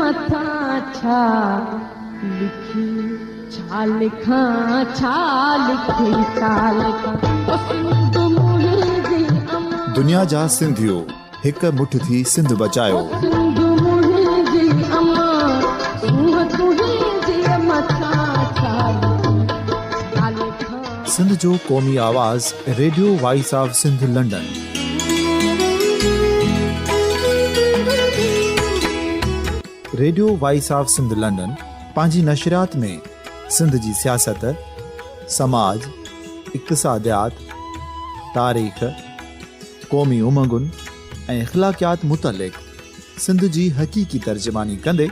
مٿان ڇا لکي ڇا لکان ڇا لکي ڇا لکان او سنڌ منهنجي امان. دنيا جا سنڌيو هڪ مٺ ٿي سنڌ بچايو. او سنڌ منهنجي امان سونهن تنهنجي مٿان ڇا لکي ڇا لکان. سنڌ جو قومي آواز radio voice of Sindh London. Radio voice of Sindh London پنهنجي نشريات ۾ سنڌ جي سياست، سماج، اقتصاديات، تاريخ، قومي امنگن ۽ اخلاقيات متعلق سنڌ جي حقيقي ترجماني ڪندي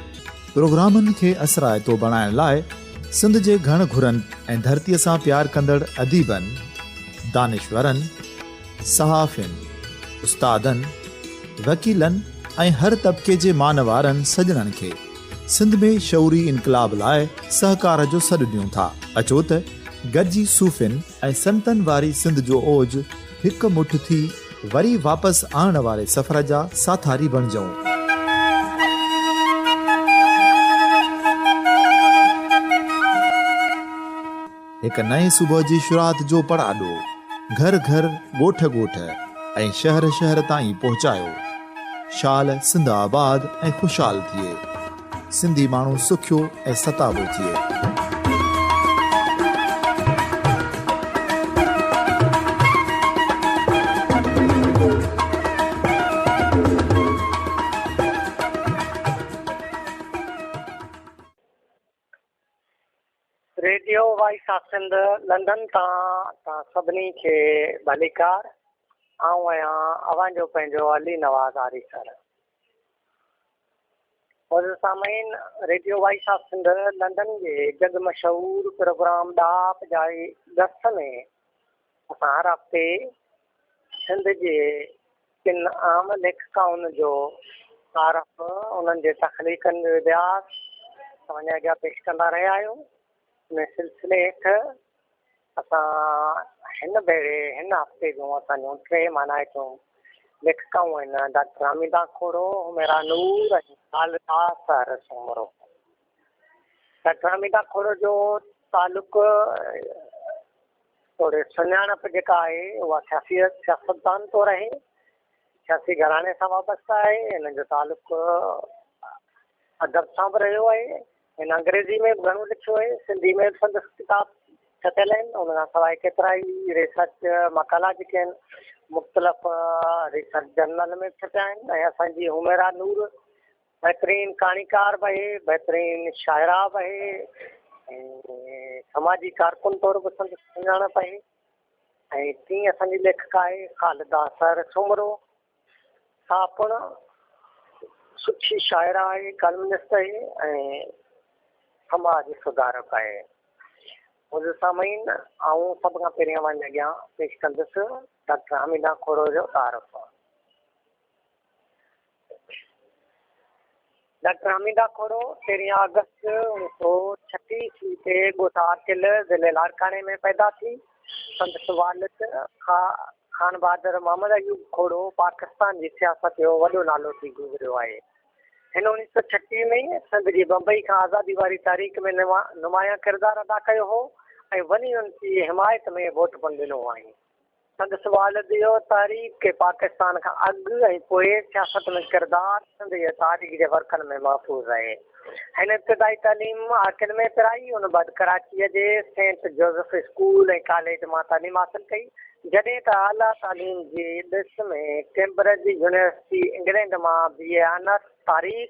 پروگرامن کي اثرائتو بڻائڻ لاء سنڌ جي گهڻ گهرن ۽ ڌرتيء سان پيار ڪندڙ اديبن، دانشورن، صحافين، استادن، وڪيلن ۽ هر طبقي جي مان وارن سڄڻن کي سنڌ ۾ شعوري انقلاب لاء سهڪار جو سڏ ڏيون ٿا. اچو ته گڏجي صوفين ۽ سنتن واري سنڌ جو اوج هڪ مٺ ٿي وري واپس آڻڻ واري سفر جا ساٿاري بڻجون. هڪ نئين صبح جي شروعات جو پڙاڏو گهر گهر، ڳوٺ ڳوٺ ۽ شهر شهر تائين پهچايو. شال سنڌ آباد ۽ خوشحال ٿئي. سنڌي ماڻهو سکيو ۽ ستابو ٿئي. Radio voice of Sindh London تان توهان سڀني کي ڀليڪار. آئون آهيان اوهان جو پنهنجو علي نواز آريسر. معزز سامعين، radio voice of Sindh London جي جڳ مشهور پروگرام ڏاهپ جا گس ۾ اسان هر هفتي سنڌ جي ڪن اهم ليکڪائن جو تعارف، انهن جي تخليقن جو اڀياس توهان جي اڳيان پيش ڪندا رهيا آهيون. ان سلسلي هيٺ اسان هن ڀيري هن هفتي جون اسان جون ٽي مانائتيون ليکڪائون آهن، ڊاڪٽر حميده کوڙو، حميرا نور ۽ خالده سحر سومرو. ڊاڪٽر حميده کوڙو جو تعلق توڙي سڃاڻپ جيڪا آهي اها سياسي سياستدان طور آهي، سياسي گهراڻي سان وابسته آهي، هن جو تعلق ادب سان به رهيو آهي. هن انگريزي ۾ به گهڻو لکيو آهي، سنڌي ۾ به سندس ڪتاب ڇپيل آهن، ان کان سواء ڪيترائي ريسرچ مقالا جيڪي آهن مختلف ريسرچ جرنل ۾ به ڇپيا آهن ۽ اسان جي حميرا نور بهترين ڪهاڻيڪار به آهي، بهترين شاعره به آهي ۽ سماجي ڪارڪن طور به سندس سڃاڻپ آهي ۽ ٽين اسان جي ليکڪا آهي خالده سحر سومرو. سا پڻ سٺي شاعره آهي، ڪالمنسٽ آهي ۽ سماج سڌارڪ آهي. معزز سامعين، آئون سڀ کان پهرين اوهان جي اڳيان پيش ڪندس ڊاڪٽر حميده کوڙو جو تعارف. ڊاڪٽر حميده کوڙو تيرهين آگسٽ اوڻيهه سو ڇٽيهه عيسوي تي ڳوٺ عاقل ضلعي لاڙڪاڻي ۾ پيدا ٿي. سندس والد خانبهادر محمد ايوب کوڙو پاڪستان جي سياست جو وڏو نالو ٿي گذريو آهي. هن اوڻيهه سو ڇٽيهه ۾ سنڌ جي بمبئي کان آزادي واري تحريڪ ۾ نمايان ڪردار ادا ڪيو هو ۽ ون يونٽ جي حمايت ۾ ووٽ پڻ ڏنو هئائين. سندس والد جو تحريڪ پاڪستان کان اڳ ۽ پوء سياست ۾ ڪردار سنڌ جي تاريخ جي ورقن ۾ محفوظ آهي. هن ابتدائي تعليم عاقل ۾ پرائي، ان بعد ڪراچيء جي سينٽ جوزف اسڪول ۽ ڪاليج مان تعليم حاصل ڪئي، جڏهن ته اعليٰ تعليم جي ڏس ۾ ڪيمبرج يونيورسٽي انگلينڊ مان بي اي آنرس، تاريخ،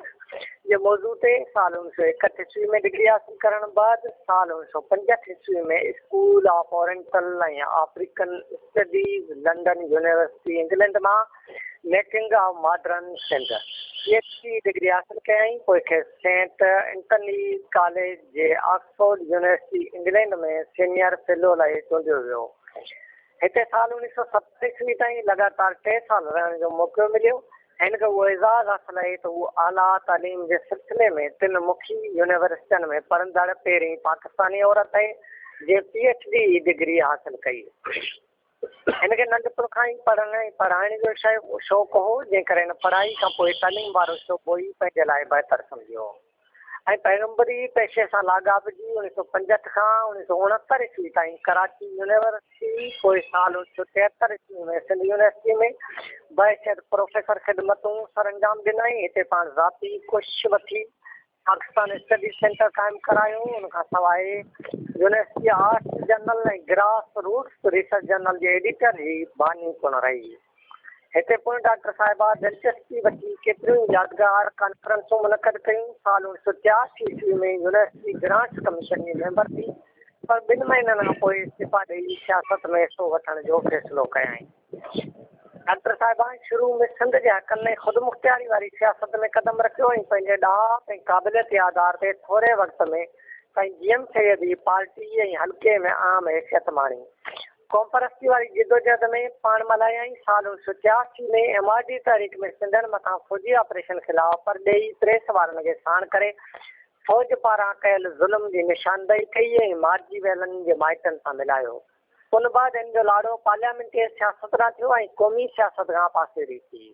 جي موضوع تي سال اوڻيهه سؤ ايڪهٺ عيسوي ۾ ڊگري حاصل ڪرڻ بعد سال اوڻيهه سؤ پنجهٺ عيسوي ۾ school of oriental ۽ African studies London university England مان making of modern Sindh P H D degree حاصل ڪيائين. پوء کيس سينٽ انٿنيز ڪاليج جي Oxford university England ۾ senior fellow لاء چونڊيو ويو. هتي سال اوڻيهه سؤ ستر عيسوي تائين لڳاتار ٽي سال رهڻ جو موقعو مليو. هن کي اهو اعزاز حاصل آهي ته هو اعليٰ تعليم جي سلسلي ۾ ٽن مکيه يونيورسٽين ۾ پڙهندڙ پهرين پاڪستاني عورت آهي جنهن پي ايڇ ڊي ڊگري حاصل ڪئي. هن کي ننڍپڻ کان ئي پڙهڻ ۽ پڙهائڻ جو شوق هو، جنهن ڪري هن پڙهائي کان پوء تعليم وارو شعبو ئي پنهنجي لاء بهتر سمجهيو ۽ پيغمبري پيشي سان لاڳاپجي 1965 کان 1969 عيسوي تائين ڪراچي يونيورسٽي، پوء سال 1973 عيسوي ۾ سنڌ يونيورسٽي ۾ بحيثيت پروفيسر خدمتون سرانجام ڏنائين. هتي پاڻ ذاتي ڪوشش وٺي پاڪستان اسٽڊي سينٽر قائم ڪرايو. ان کان سواء university arts journal ۽ grass roots research journal جي ايڊيٽر جي باني پڻ رهي. هتي پڻ ڊاڪٽر صاحبه دلچسپي وٺي ڪيتريون ئي يادگار ڪانفرنسون منعقد ڪيون. سال 1983 عيسوي ۾ يونيورسٽي گرانٽس ڪميشن جي ميمبر ٿي، پر ٻن مهينن کان پوء استعيفا ڏئي سياست ۾ حصو وٺڻ جو فيصلو ڪيائين. ڊاڪٽر صاحبان شروع ۾ سنڌ جي حقن ۽ خودمختياري واري سياست ۾ قدم رکيو ۽ پنهنجي ڏاهپ ۽ قابليت جي آڌار تي ٿوري وقت ۾ سائين جي ايم سيد جي پارٽي ۽ حلقي ۾ اهم حيثيت ماڻي. قومپرستي واري جدوجهد ۾ پاڻ ملهايائين. سال 1983 ۾ ايم آر ڊي تحريڪ ۾ سنڌين مٿان فوجي آپريشن خلاف پرڏيهي پريس وارن کي ساڻ ڪري فوج پاران ڪيل ظلم جي نشاندهي ڪئي ۽ مارجي ويلن جي مائٽن سان ملايو. ان بعد هن جو لاڙو پارليامينٽي سياست ڏانهن ٿيو ۽ قومي سياست کان پاسيري ٿي.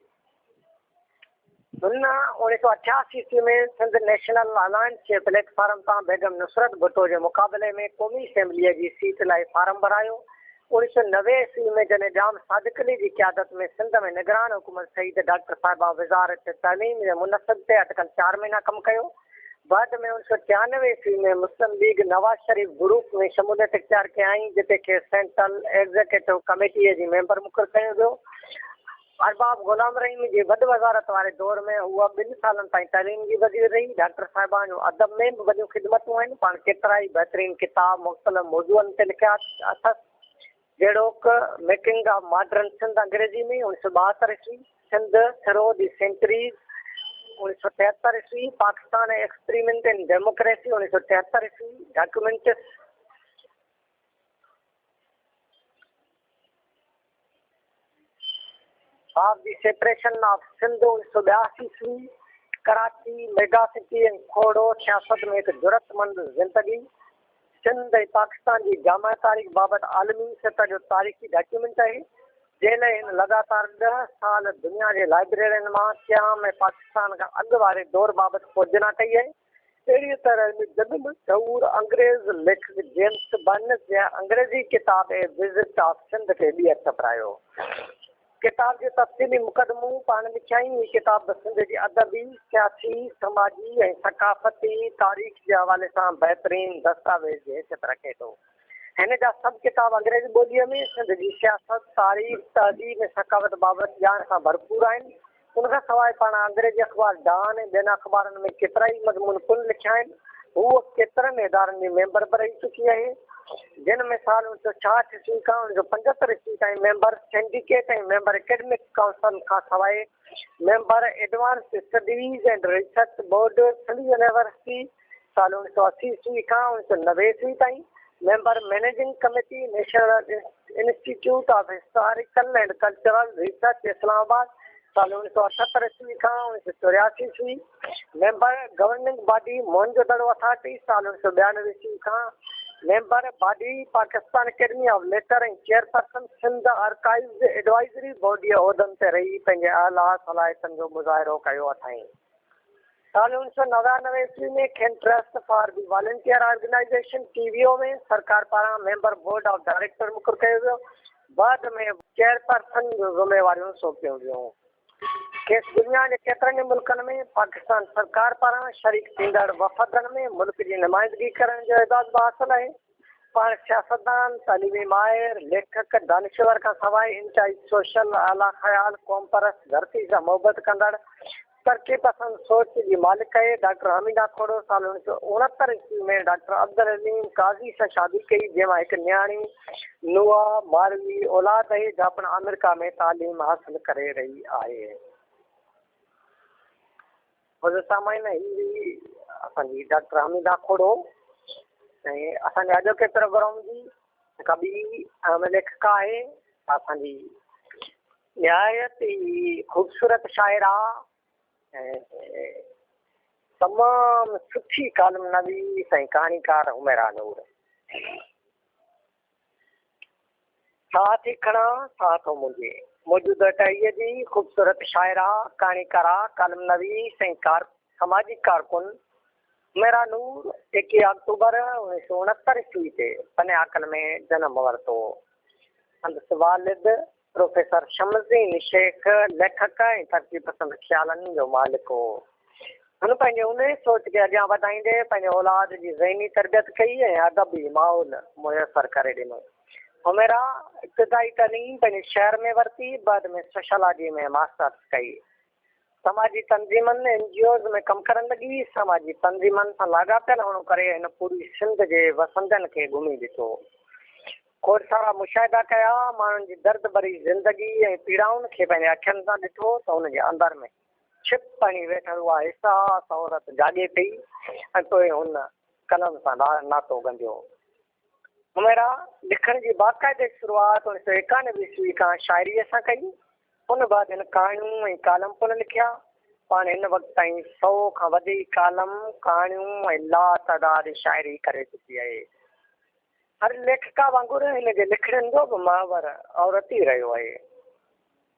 هن 1988 عيسوي ۾ سنڌ نيشنل الائنس جي پليٽ فارم تان بيگم نصرت ڀٽو جي مقابلي ۾ قومي اسيمبليء جي سيٽ لاء فارم ڀرايو. 1990 عيسوي ۾ جڏهن ڄام صادق علي جي قيادت ۾ سنڌ ۾ نگران حڪومت ٺهي ته ڊاڪٽر صاحبه وزارت تعليم جي منصب تي اٽڪل چار مهينا ڪم ڪيو. بعد ۾ 1993 عيسوي ۾ مسلم ليگ نواز شريف گروپ ۾ شموليت اختيار ڪيائين، جتي کيس سينٽرل ايگزيڪيٽو ڪميٽيء جي ميمبر مقرر ڪيو ويو. ارباب غلام رحيم جي وڏ وزارت واري دور ۾ هوء ٻن سالن تائين تعليم جي وزير رهي. ڊاڪٽر صاحبان جون ادب ۾ به وڏيون خدمتون آهن. پاڻ ڪيترائي بهترين ڪتاب مختلف موضوعن تي لکيا اٿس، جهڙوڪ، ميڪنگ آف ماڊرن سنڌ انگريزي ۾، 1972 عيسوي، سنڌ ٿرو the centuries, 1973 عيسوي، پاڪستان ۽ ايڪسپريمنٽ ان ڊيموڪريسي، 1973 عيسوي، documents of the separation of Sindh, 1982 عيسوي، ڪراچي ميگا سٽي ۽ کوڙو سياست ۾ هڪ جرئتمند زندگي، سنڌ ۽ پاڪستان جي جامع تاريخ بابت عالمي سطح جو تاريخي ڊاڪيومينٽ آهي، جنهن لاء هن لڳاتار 10 سال دنيا جي لائبريرين مان قيام ۽ پاڪستان کان اڳ واري دور بابت کوجنا ڪئي آهي. اهڙيء طرح هن جڳ مشهور انگريز ليکڪ جيمس برنس جي انگريزي ڪتاب اي وزٽ آف سنڌ کي ٻيهر ڇپرايو. ڪتاب جو تفصيلي مقدمو پاڻ لکيائين. هي ڪتاب به سنڌ جي ادبي، سياسي، سماجي ۽ ثقافتي تاريخ جي حوالي سان بهترين دستاويز جي حيثيت رکي ٿو. هن جا سڀ ڪتاب انگريزي ٻوليء ۾ سنڌ جي سياست، تاريخ، تهذيب ۽ ثقافت بابت ڄاڻ سان ڀرپور آهن. ان کان سواء پاڻ انگريزي اخبار ڊان ۽ ٻين اخبارن ۾ ڪيترائي مضمون پڻ لکيا آهن. هوء ڪيترن ادارن جي ميمبر به رهي چڪي آهي. جن ۾ سال 1966 عيسوي کان 1975 عيسوي تائين member syndicate ۽ member academic council کان سواء member advance studies and research board Sindh university سال 1980 عيسوي کان 1990 عيسوي تائين member managing committee national institute of historical and cultural research Islamabad سال 1978 عيسوي کان 1984 عيسوي member governing body Mohenjodaro authority سال 1992 عيسوي کان member body Pakistan academy of letter ۽ chairperson Sindh archives advisory board جي عهدن تي رهي پنهنجي اعليٰ صلاحيتن جو مظاهرو ڪيو اٿائين. سال 1999 عيسوي ۾ کين trust for the volunteer organisation, T V O, ۾ سرڪار پاران ميمبر بورڊ آف ڊائريڪٽر مقرر ڪيو ويو. بعد ۾ چيئرپرسن جون ذميواريون سونپيون ويون. کيس دنيا جي ڪيترن ئي ملڪن ۾ پاڪستان سرڪار پاران شريڪ ٿيندڙ وفدن ۾ ملڪ جي نمائندگي ڪرڻ جو اعزاز به حاصل آهي. پاڻ سياستدان، تعليمي ماهر، ليکڪ، دانشور کان سواء انتهائي سوشل، اعليٰ خيال، قومپرست، ڌرتي سان محبت ڪندڙ، ترقي پسند سوچ جي مالڪ آهي. ڊاڪٽر حميده کوڙو سال 1969 عيسوي ۾ ڊاڪٽر عبدالعليم قاضي سان شادي ڪئي، جنهن مان هڪ نياڻي نوحه ماروي اولاد آهي، جا پڻ آمريڪا ۾ تعليم حاصل ڪري رهي آهي. حضرت سامعين هي هئي اسان جي ڊاڪٽر حميده کوڙو ۽ اسان جي اڄوڪي پروگرام جي هڪ ٻي اهم ليکڪا آهي اسان جي نهايت ئي خوبصورت شاعره ۽ تمام سٺي ڪالم نويس ۽ ڪهاڻيڪار حميرا نور. ساهه ٿي کڻان، ساهه ٿو منهنجي. موجوده ٽهيء جي خوبصورت شاعره، ڪهاڻيڪارا، ڪالم نويس ۽ سماجي ڪارڪن حميرا نور ايڪيهه آڪٽوبر 1969 عيسوي تي پني عاقل ۾ جنم ورتو. سندس والد پروفيسر شمس الدين شيخ ليکڪ ۽ ترقي پسند خيالن جو مالڪ هو. هن پنهنجي انهيء سوچ کي اڳيان وڌائيندي پنهنجي اولاد جي ذهني تربيت ڪئي ۽ ادبي ماحول ميسر ڪري ڏنو. حميرا ابتدائي تعليم پنهنجي شهر ۾ ورتي، بعد ۾ سوشالاجي ۾ ماسٽرس ڪئي. سماجي تنظيمن، اين جي اوز، ۾ ڪم ڪرڻ لڳي. سماجي تنظيمن سان لاڳاپيل هئڻ ڪري هن پوري سنڌ جي وسندين کي گهمي ڏٺو. کوڙ سارا مشاهدا ڪيا، ماڻهن جي درد ڀري زندگي ۽ پيڙائن کي پنهنجي اکين سان ڏٺو ته هن جي اندر ۾ ڇپ هڻي ويٺل اها حساس عورت جاڳي پئي ۽ پوء هن قلم سان ناتو ڳنڍيو. حميرا لکڻ جي باقاعدي شروعات 1991 عيسوي کان شاعريء سان ڪئي. ان بعد هن ڪهاڻيون ۽ ڪالم پڻ لکيا. پاڻ هن وقت تائين سئو کان وڌيڪ ڪالم، ڪهاڻيون ۽ لاتعداد شاعري ڪري چڪي آهي. هر ليکڪا وانگر هن جي لکڻين جو به محور عورت ئي رهيو آهي.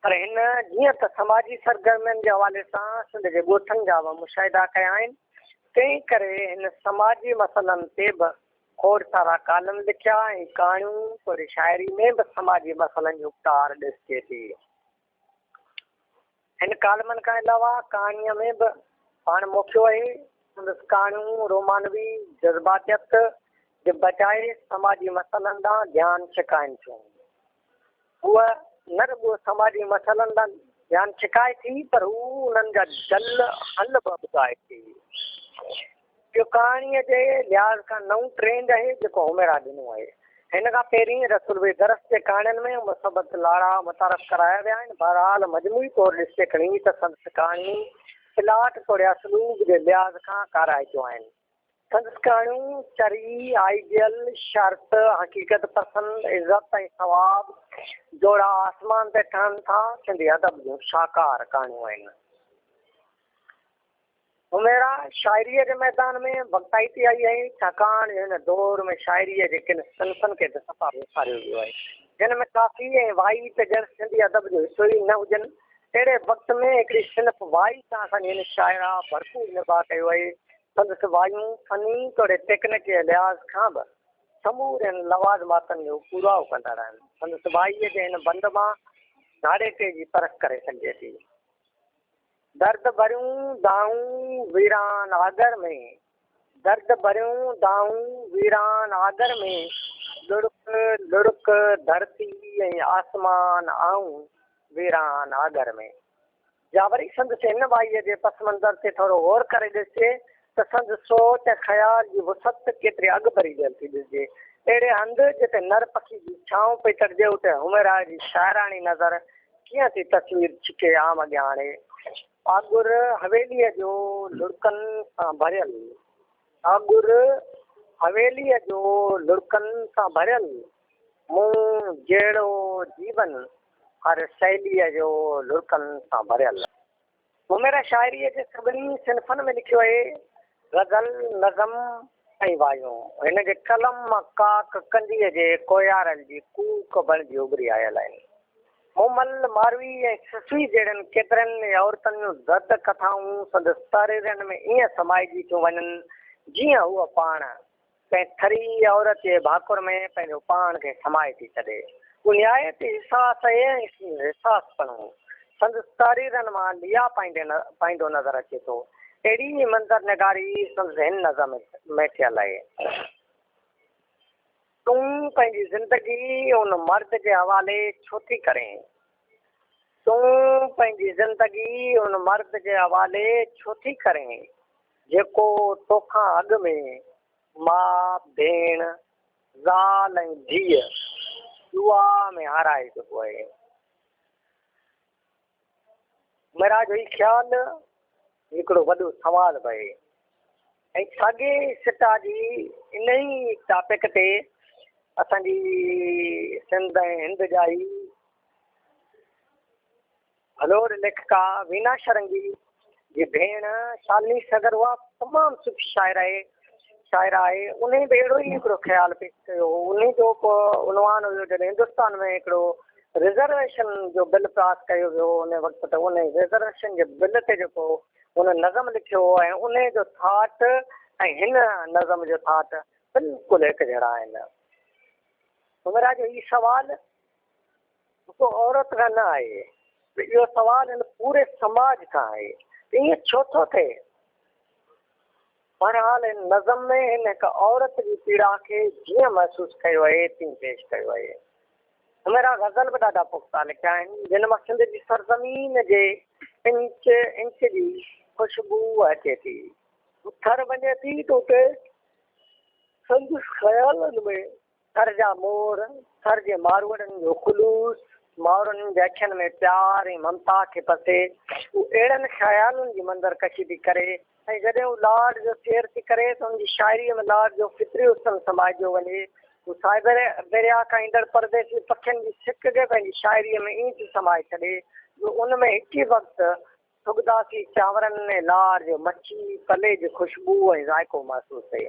پر هن جيئن ته سماجي سرگرمين جي حوالي سان سنڌ جي ڳوٺن جا به مشاهدا ڪيا آهن، تنهن ڪري هن سماجي مسئلن تي به کوڙ سارا ڪالم لکيا ۽ ڪهاڻيون توڙي شاعري ۾ به سماجي مسئلن جي اپٽار ڏسجي ٿي. هن ڪالمن کان علاوه ڪهاڻيء ۾ به پاڻ موکيو آهي. سندس ڪهاڻيون رومانوي جذباتيت جي بجاء سماجي مسئلن ڏانهن ڌيان ڇڪائين ٿيون. هوء نه رڳو سماجي مسئلن ڏانهن ڌيان ڇڪائي ٿي پر هو انهن جا جل حل به ٻڌائي ٿي. اهو ڪهاڻيء جي لحاظ کان نئون ٽرينڊ آهي جيڪو حميرا ڏنو آهي. هن کان پهرين رسول بخش درس جي ڪهاڻين ۾ مثبت لاڙا متعارف ڪرايا ويا آهن. بهرحال مجموعي طور ڏسجي کڻي ته سندس ڪهاڻيون پلاٽ توڙي اسلوب جي لحاظ کان ڪارائتيون آهن. سندس ڪهاڻيون چري، آئيڊيل، شرط، حقيقت پسند، عزت ۽ ثواب، جوڙا آسمان تي ٺهن ٿا، سنڌي ادب جون شاهڪار ڪهاڻيون آهن. حميرا شاعريء جي ميدان ۾ وقتائتي آئي آهي، ڇاڪاڻ جو هن دور ۾ شاعريء جي ڪن صنفن کي ته صفا وساريو ويو آهي، جن ۾ ڪافي ۽ وائي ته ڄڻ سنڌي ادب جو حصو ئي نه هجن. اهڙي وقت ۾ هڪڙي صنف وائي سان اسان جي هن شاعره ڀرپور نڀاء ڪيو آهي. سندس وايون فني توڙي ٽيڪنڪي لحاظ کان به سمورين لوازماتن جو پورائو ڪندڙ آهن. سندس وائيء جي هن بند مان گهاڙيٽي جي پرک ڪري سگهجي ٿي. درد ڀريون دانهون ويران آڳر ۾، درد ڀريون دانهون ويران آڳر ۾، لڙڪ لڙڪ ڌرتي ۽ آسمان آئون ويران آڳر ۾. يا وري سندس هن وائيء جي پس منظر تي ٿورو غور ڪري ڏسجي ته سندس سوچ ۽ خيال جي وسعت ڪيتري اڳڀري ڏيل ٿي ڏسجي. اهڙي هنڌ جتي نر پکي جي ڇانو پئي تڙجي اتي حميرا جي شاعراڻي نظر ڪيئن ٿي تصوير ڇڪي عام اڳيان آڻي. آڳر حويليء جو لڙڪن سان ڀريل. آڳر حويليء جو لڙڪن سان ڀريل. مون جهڙو جيون هر سهيليء جو لڙڪن سان ڀريل. حميرا شاعريء جي سڀني صنفن ۾ لکيو آهي، غزل، نظم ۽ وايون. هن جي قلم مان ڪاڪ ڪنڌيء جي ڪوهيارل جي ڪوڪ بڻجي اڀري آيل آهن. مومل، ماروي ۽ سسئي جهڙين ڪيترين ئي عورتن جون درد ڪٿائون سندس تحريرن ۾ ائين سمائجي ٿيون وڃن، جيئن هوء پاڻ ڪنهن ٿري عورت جي ڀاڪر ۾ پنهنجو پاڻ کي سمائي ٿي ڇڏي. هو نهايت ئي حساس آهي ۽ سندس حساس پڻو سندس تحريرن مان ليئا پائيندو نظر اچي ٿو. اهڙي ئي منظر نگاري سندس هن نظم ۾ ٿيل آهي. تون پنهنجي زندگي ان مرد جي حوالي ڇو ٿي ڪرين؟ تون پنهنجي زندگي ان مرد جي حوالي ڇو ٿي ڪرين؟ جيڪو توکان اڳ ۾ ماء، ڀيڻ، زال ۽ ڌيء دعا ۾ هارائي چڪو آهي. مهراج جو هي خيال هڪڙو وڏو سوال به آهي ۽ ساڳي سٽا جي انهي ٽاپڪ تي اسان جي سنڌ ۽ هند جا هي ڀلوڙ ليکڪا وينا شرنگي جي ڀيڻ شالني سگر اها تمام سٺي شاعره آهي. شاعره آهي، انهي به اهڙو ئي هڪڙو خيال پيش ڪيو هو. انهي جو ڪو عنوان هيو جڏهن هندستان ۾ هڪڙو رزرويشن جو بل پاس ڪيو ويو هو انهي وقت ته انهي رزرويشن جي بل تي جيڪو هن نظم لکيو هو ۽ انهي جو ٿاٽ ۽ هن نظم جو ٿاٽ بلڪل هڪجهڙا آهن. حميرا جو هي سوال رڳو عورت کان نه آهي، اهو سوال هن پوري سماج کان آهي ته ائين ڇو ٿو ٿئي؟ بهرحال هن نظم ۾ هن هڪ عورت جي پيڙا کي جيئن محسوس ڪيو آهي تيئن پيش ڪيو آهي. حميرا غزل به ڏاڍا پختا لکيا آهن، جن مان سنڌ جي سرزمين جي انچ انچ جي خوشبوء اچي ٿي. هو ٿر وڃي ٿي ته اتي سندس خيالن ۾ ٿر جا مور، ٿر جي ماروئڙن جو خلوص، ماروئڙن جي اکين ۾ پيار ۽ ممتا کي پسي، هو اهڙن خيالن جي منظر ڪشي ٿي ڪري ۽ جڏهن هو لاڙ جو سير ٿي ڪري ته هن جي شاعريء ۾ لاڙ جو فطري حسن سمائجيو وڃي. هو سائبيريا کان ايندڙ پرديسي پکين جي سڪ کي پنهنجي شاعريء ۾ ائين ٿي سمائي ڇڏي جو ان ۾ هڪ ئي وقت سڳداسي چانورن ۽ لاڙ جي مڇي پلي جي خوشبوء ۽ ذائقو محسوس ٿئي.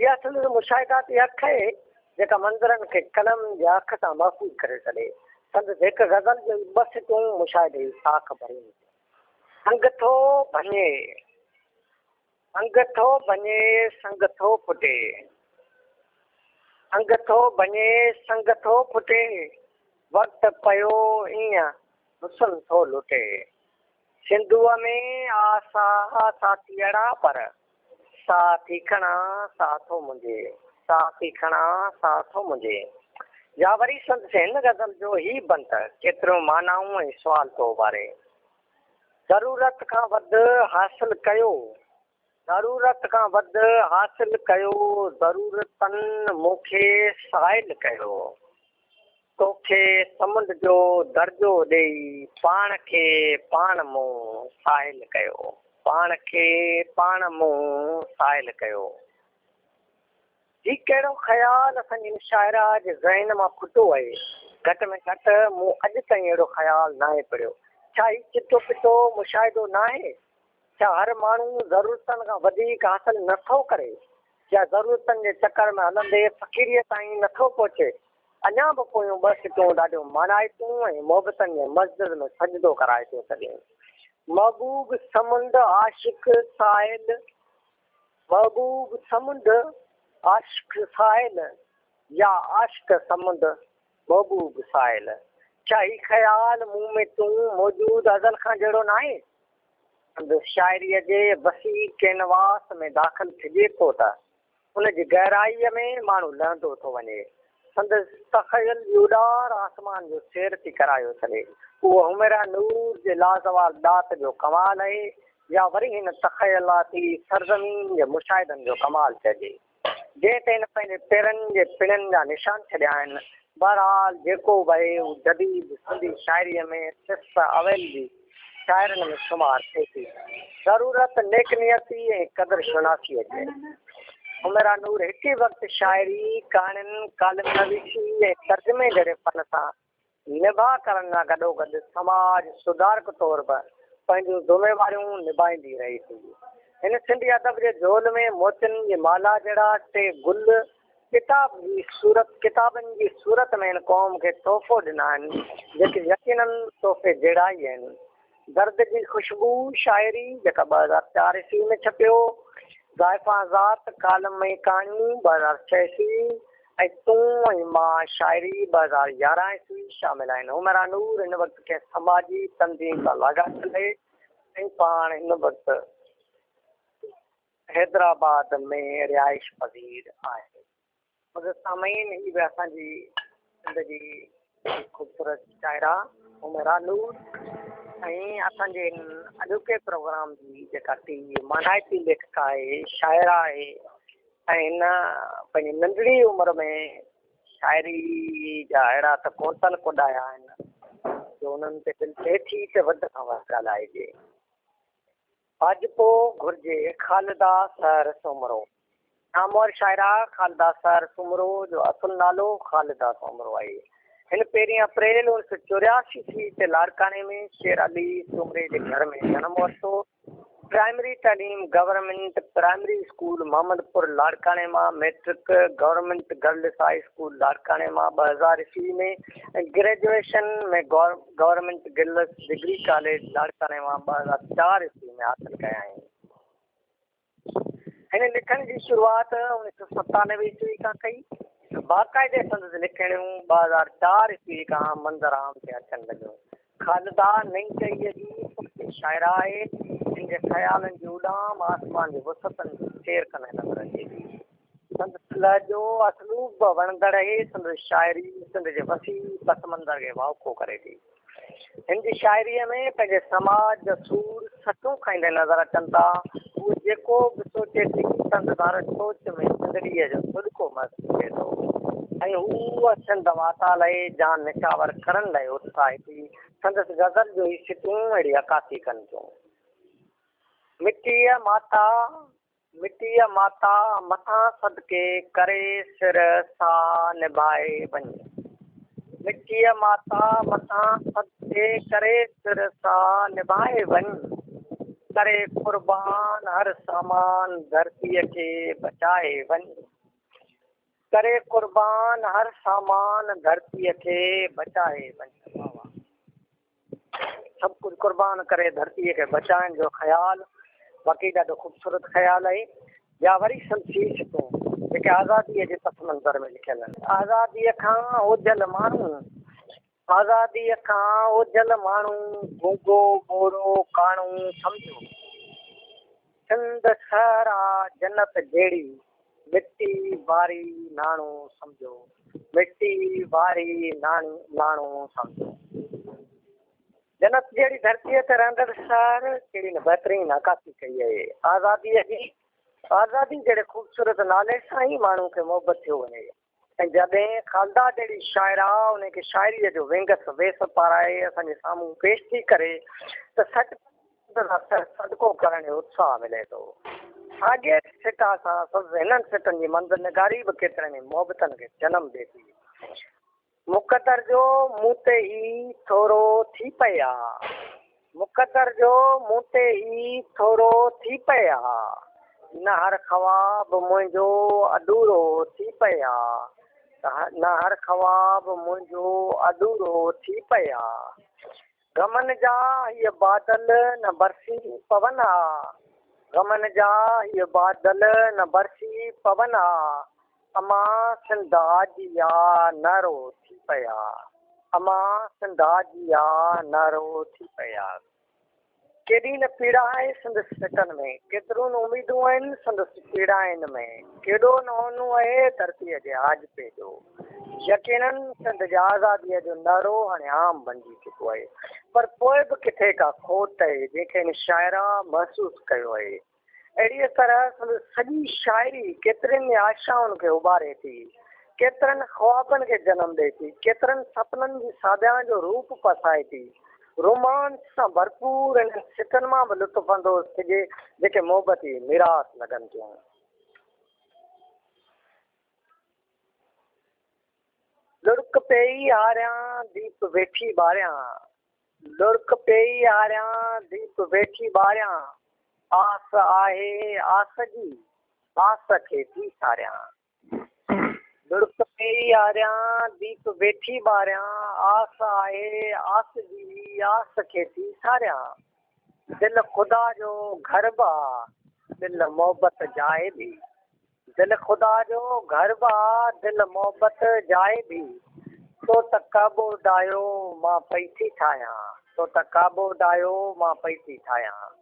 اها سندس مشاهداتي اک آهي، جيڪا منظرن کي قلم جي اک سان محفوظ ڪري ڇڏي. سندس هڪ غزل جو هي ٻه سٽون مشاهدي جي ساک ڀرين ٿيون. سنگ ٿو ڀڃي، سنگ ٿو ڀڃي، سنگ ٿو ڦٽي. سنگ ٿو ڀڃي، سنگ ٿو ڦٽي، وقت پيو ايئن حسن ٿو لٽي. سنڌوء ۾ آ ساهه ساٿيئڙا پر، ساهه ٿي کڻان ساهه ٿو منهنجي، ساهه ٿي کڻان ساهه ٿو منهنجي. يا وري سندس هن غزل جو هي بند ڪيتريون معنائون ۽ سوال ٿو اڀاري. ضرورت کان وڌ حاصل ڪيو، ضرورت کان وڌ حاصل ڪيو، ضرورتن مون کي سائل ڪيو. توکي سمنڊ جو درجو ڏيئي پاڻ کي پاڻ مون ساحل ڪيو، پاڻ کي پاڻ مون ساحل ڪيو. هي ڪهڙو خيال اسان جي هن شاعره جي ذهن مان ڦٽو آهي؟ گهٽ ۾ گهٽ مون اڄ تائين اهڙو خيال ناهي پڙهيو. ڇا هي چٽو پٽو مشاهدو ناهي؟ ڇا هر ماڻهو ضرورتن کان وڌيڪ حاصل نه ٿو ڪري يا ضرورتن جي چڪر ۾ هلندي فقيريء تائين نه ٿو پهچي؟ اڃا به پويون ٻه سٽون ڏاڍيون مانائتيون ۽ محبتن جي مسجد ۾ سجدو ڪرائي ٿيون ڇڏين. محبوب سمنڊ عاشق ساحل محبوب سمنڊ عاشق ساحل يا عاشق سمنڊ محبوب ساحل ڇا هي خيال مون ۾ تون موجود ازل کان جهڙو ناهي؟ سندس شاعريء جي وسيع ڪينواس ۾ داخل ٿجي ٿو ته ان جي گهرائيء ۾ ماڻهو لهندو ٿو وڃي. سندس تخيل جي اڏار آسمان جو سير ٿي ڪرايو ڇڏي. اهو حميرا نور جي لازوال ڏات جو ڪمال آهي يا وري هن تخيلاتي سرزمين جي مشاهدن جو ڪمال چئجي، جنهن تي هن پنهنجي پيرن جي پڻن جا نشان ڇڏيا آهن. بهرحال جيڪو به آهي هو جديد سنڌي شاعريء ۾ صف اويل جي شاعرن ۾ شمار ٿئي ٿي. ضرورت نيڪ نيتي ۽ قدر شناسيء جي آهي. حميرا نور هڪ ئي وقت شاعري، ڪهاڻين، ڪالم نويسي ۽ ترجمي جهڙي فن سان نڀاء ڪرڻ سان گڏوگڏ سماج سڌارڪ طور به پنهنجون ذميواريون نڀائيندي رهي ٿي. هن سنڌي ادب جي جهول ۾ موتين جي مالها جهڙا ٽي گل ڪتاب جي صورت ڪتابن جي صورت ۾ هن قوم کي تحفو ڏنا آهن، جيڪي يقيناً تحفي جهڙا ئي آهن. درد جي خوشبو، شاعري، جيڪا 2004 عيسوي ۾ ڇپيو، زائفان ذات، ڪالم ۽ ڪهاڻيون، 2006 عيسوي، ۽ تون ۽ مان، شاعري، 2011 عيسوي، شامل آهن. حميرا نور هن وقت ڪنهن سماجي تنظيم سان لاڳاپيل آهي ۽ پاڻ هن وقت حيدرآباد ۾ رهائش پذير آهي. مگر سامعين هي به اسان جي سنڌ جي خوبصورت شاعره حميرا نور ۽ اسان جي هن اڄوڪي پروگرام جي جيڪا ٽي مانائتي ليکڪا آهي شاعره آهي ۽ هن پنهنجي ننڍڙي عمر ۾ شاعري جا اهڙا ته ڪونتل ڪوڏايا آهن جو انهن تي دل ٿئي ٿي ته وڌ کان وڌ ڳالهائجي. آجپو گهرجي، خالده سحر سومرو. نامور شاعره خالده سحر سومرو جو اصل نالو خالده سومرو آهي. هن پهرين اپريل 1984 عيسوي تي لاڙڪاڻي ۾ شير علي سومري جي گهر ۾ جنم ورتو. پرائمري تعليم گورنمينٽ پرائمري اسڪول محمدپور لاڙڪاڻي مان، matric government girls high school لاڙڪاڻي مان 2000 عيسوي ۾ ۽ graduation ۾ government girls degree college لاڙڪاڻي مان 2004 عيسوي ۾ حاصل ڪيائين. هن لکڻ جي شروعات 1997 عيسوي کان ڪئي. باقاعدي سندس لکڻيون 2004 عيسوي کان منظرعام تي اچڻ لڳيون. خالده نئين ٽهيء جي پختي شاعره آهي، جنهن جي خيالن جي اڏام آسمان جي وسعتن جي سير ڪندي نظر اچي ٿي. سندس لهجو، اسلوب به وڻندڙ آهي. سندس شاعري سنڌ جي وسيع پس منظر کي واکو ڪري ٿي. هن جي شاعريء ۾ پنهنجي سماج جا سور سٽون کائيندي نظر اچن ٿا. هوء جيڪو به سوچي ٿي، سندس هر سوچ ۾ سنڌڙيء جو سڏڪو محسوس ٿئي ٿو ۽ هوء سنڌ ماتا لئه جان نڇاور ڪرڻ لئه اتساهي ٿي. سندس غزل جون هي سٽون اهڙي عڪاسي ڪن ٿيون. مٽيء ماتا، مٽيء ماتا مٿان صدقي ڪري سر ساهه نڀائي وڃ. مٽيء ماتا مٿان صدقي ڪري سر ساهه نڀائي وڃ. ڪري قربان هر سامان ڌرتيء کي بچائي وڃ. ڪري قربان هر سامان ڌرتيء کي بچائي وڃ. واهه واهه. سڀ ڪجهه قربان ڪري ڌرتيء کي بچائڻ جو خيال واقعي ڏاڍو خوبصورت خيال آهي. يا وري سنڌي سٽون جيڪي آزاديء جي پس منظر ۾ لکيل آهن. آزاديء کان اوجهل ماڻهو، آزاديء کان اوجهل ماڻهو، گونگو ٻوڙو ڪاڻو سمجهو. سنڌ صحرا جنت جهڙي، مٽي واري ناڻو سمجهو، مٽي واري ناڻو سمجهو. جنت جهڙي ڌرتيء تي رهندڙ شاعر ڪهڙي نه بهترين عڪاسي ڪئي آهي. آزاديء جي آزادي جهڙي خوبصورت نالي سان ئي ماڻهو کي محبت ٿيو وڃي. ۽ جڏهن خالده جهڙي شاعره ان کي شاعريء جو وينگس ويس پارائي اسان جي سامهون پيش ٿي ڪري ته سچ پچ صدقو ڪرڻ جو اتساهه ملي ٿو. ساڳيء سٽا سان سندس هنن سٽن جي منظر نگاري به ڪيترن ئي محبتن کي جنم ڏئي ٿي. مقدر جو مون تي هي ٿورو ٿي پئي ها. مقدر جو مون تي هي ٿورو ٿي پئي ها. نه هر خواب منهنجو اڌورو ٿي پئي ها. نه هر خواب منهنجو اڌورو ٿي پئي ها. غمن جا هيء بادل نه برسي پون ها. غمن جا هيء بادل نه برسي پون ها. امان سنڌ آجي آ نعرو ٿي پيا امان سنڌ آجي آ نعرو ٿي پيا. ڪيڏي نه پيڙا آهي سندس سٽن ۾ ڪيتريون نه اميدون آهن سندس پيڙائن ۾ ڪيڏو نه اونو آهي ڌرتيء جي آجپي جو. يقينن سنڌ جي آزاديء جو نعرو هاڻي عام بنجي چڪو آهي پر پوء به ڪٿي ڪا کوٽ آهي جنهن کي هن شاعره محسوس ڪيو آهي. اهڙيء طرح سندس سڄي شاعري ڪيترين ئي آشائن کي اڀاري ٿي، ڪيترن خوابن کي جنم ڏئي ٿي، ڪيترن سپنن جي ساڀيان جو روپ پسائي ٿي. رومانس سان ڀرپور انهن سٽن مان به لطف اندوز ٿجي، جيڪي محبت جي ميراث لڳن ٿيون. لڙڪ پيئي هاريان، ديپ ويٺي ٻاريان. لڙڪ پيئي هاريان، ديپ ويٺي ٻاريان. آس آهي آس جي، آس کي ٿي ساريان. لڙڪ پيئي هاريان، ديپ ويٺي ٻاريان. آس آهي آس جي، آس کي ٿي ساريان. دل خدا جو گهر به آ، دل محبت جاء ڀي. دل خدا جو گهر به آ، دل محبت جاء ڀي. تو ته ڪعبو ڊاهيو، مان پئي ٿي ٺاهيان. تو ته ڪعبو ڊاهيو، مان پئي ٿي ٺاهيان.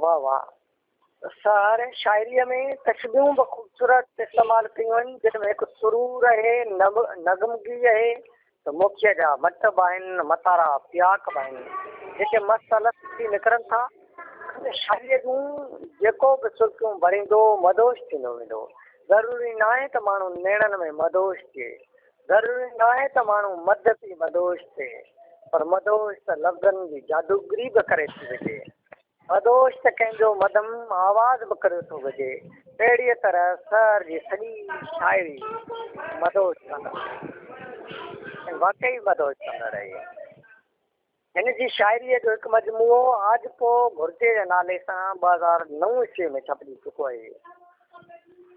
واه واه. سحر شاعريء ۾ تشبيهون به خوبصورت استعمال ڪيون آهن، جن ۾ هڪ سرور آهي، نغمگي آهي ته موکيء جا مٽ به آهن، متارا پياڪ به آهن، جيڪي مست الست ٿي نڪرن ٿا. شاعريء جون جيڪو به سرڪيون ڀريندو، مدهوش ٿيندو ويندو. ضروري ناهي ته ماڻهو نيڻن ۾ مدهوش ٿئي. ضروري ناهي ته ماڻهو مڌ پي مدهوش ٿئي، پر مدهوش ته لفظن جي جادوگري به ڪري ٿي وجهي. مدهوش ته ڪنهن جو مڌم آواز به ڪريو ٿو وجهي. اهڙيء طرح سحر جي سڄي شاعري مدهوش ڪندڙ آهي ۽ واقعي مدهوش ڪندڙ آهي. هن جي شاعريء جو هڪ مجموعو آجپو گهرجي جي نالي سان 2009 عيسويء ۾ ڇپجي چڪو آهي،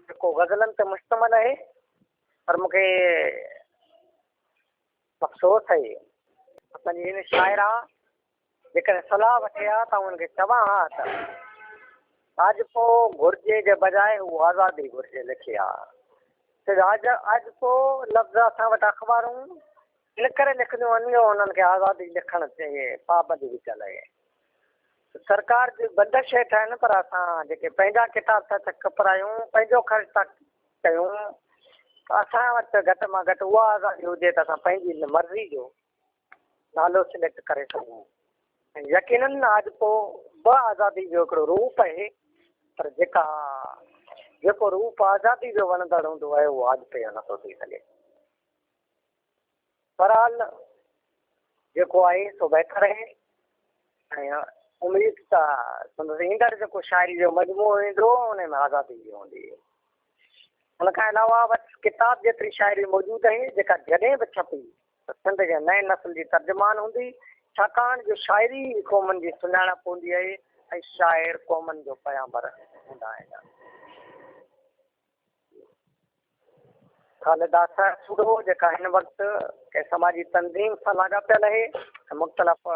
جيڪو غزلن تي مشتمل آهي، پر مون کي افسوس آهي اسان جي هن شاعره جيڪڏهن صلاح وٺي ها ته آئون هن کي چوان ها ته آجپو گهرجي جي بجاء هو آزادي گهرجي لکي ها. ڇو جو آجپو لفظ اسان وٽ اخبارون ان ڪري لکنديون آهن جو انهن کي آزادي لکڻ تي پابندي وڌل آهي. سرڪار جي بندش هيٺ آهن پر اسان جيڪي پنهنجا ڪتاب ٿا ڇپرايون، پنهنجو خرچ ٿا ڪيون ته اسان وٽ گهٽ مان گهٽ اها آزادي هجي ته اسان پنهنجي مرضي جو نالو سليڪٽ ڪري سگهون ۽ يقينن آجپو به آزادي جو هڪڙو روپ آهي پر جيڪا جيڪو روپ آزادي جو وڻندڙ هوندو آهي اهو آجپي جو نٿو ٿي سگهي. بهرحال جيڪو آهي سو بهتر آهي ۽ اميد ته سندس ايندڙ جيڪو شاعري جو مجموعو ايندو ان ۾ آزادي جي هوندي. ان کان علاوه وٽس ڪتاب جيتري شاعري موجود آهي جيڪا جڏهن به ڇپي ته سنڌ جي نئين نسل جي ترجمان هوندي، ڇاڪاڻ جو شاعري ئي قومن جي سڃاڻپ هوندي آهي ۽ شاعر قومن جو پيامبر هوندا آهن. خالده سهتو جيڪا هن وقت ڪنهن سماجي تنظيم سان لاڳاپيل آهي ۽ مختلف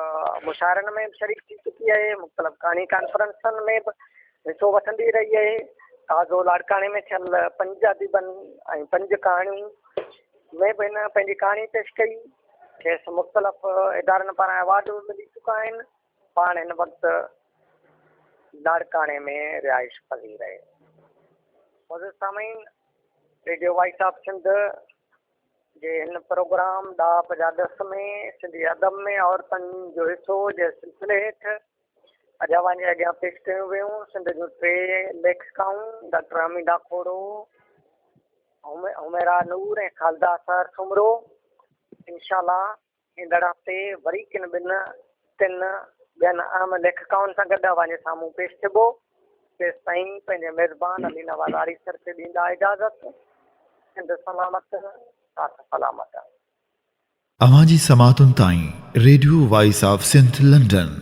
مشاعرن ۾ به شريڪ ٿي چڪي آهي، مختلف ڪهاڻي ڪانفرنسن ۾ به حصو وٺندي رهي آهي. تازو لاڙڪاڻي ۾ ٿيل پنج اديبن ۽ پنج ڪهاڻيون ۾ به هن پنهنجي ڪهاڻي پيش ڪئي. کيس مختلف ادارن پاران ايوارڊ به ملي چڪا آهن. پاڻ هن وقت لاڙڪاڻي ۾ رهائش پذير آهي. معزز سامعين، ريڊيو وائس آف سنڌ جي هن پروگرام ڏاهپ جا ڏس ۾ سنڌي ادب ۾ عورتن جو حصو جي سلسلي هيٺ اڄ اوهان جي اڳيان پيش ڪيون ويون سنڌ جون ٽي ليکڪائون ڊاڪٽر حميده کوڙو، حميرا نور ۽ خالده سحر سومرو. انشاء الله ايندڙ هفتي وري ڪن ٻن ٽن ٻين اهم ليکڪائن سان گڏ اوهان جي سامهون پيش ٿبو. تيستائين پنهنجي ميزبان علي نواز آريسر کي ڏيندا اجازت. سنڌ سلامت، ساٿ سلامت. اوهان جي سماعتن تائين radio voice of Sindh London.